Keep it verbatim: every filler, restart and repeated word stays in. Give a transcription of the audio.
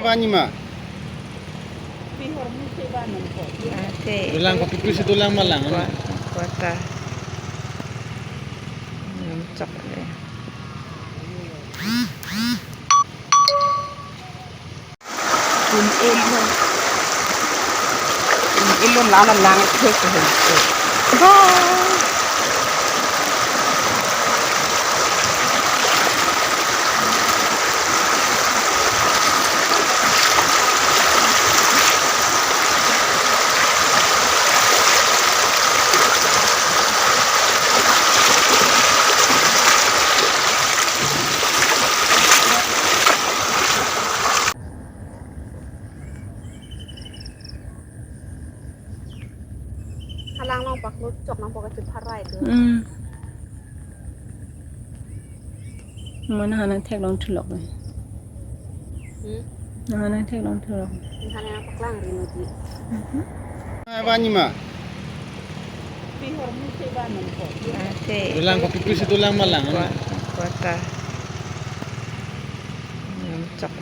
Pani ma? Pi hor mu se ba nang ko. Ate. Dolang kopi pusi dolang malang, ano? Kua-, kuata. Hmm, chok le. Kun elo. Kun elo lala lang thek ko. Ba. Halang long paklo chok nang poka chipharai tu. Hmm. Mana hana theklong thulok le. Hmm? Nang hana theklong thulok. Hana paklang ri nodi. Mhm. Ah, pani ma? Pi hor mu se ba nang ko. Ate. Dolang kopi pusi dolang malang, ano? Kua-, kuata. Hmm, chok.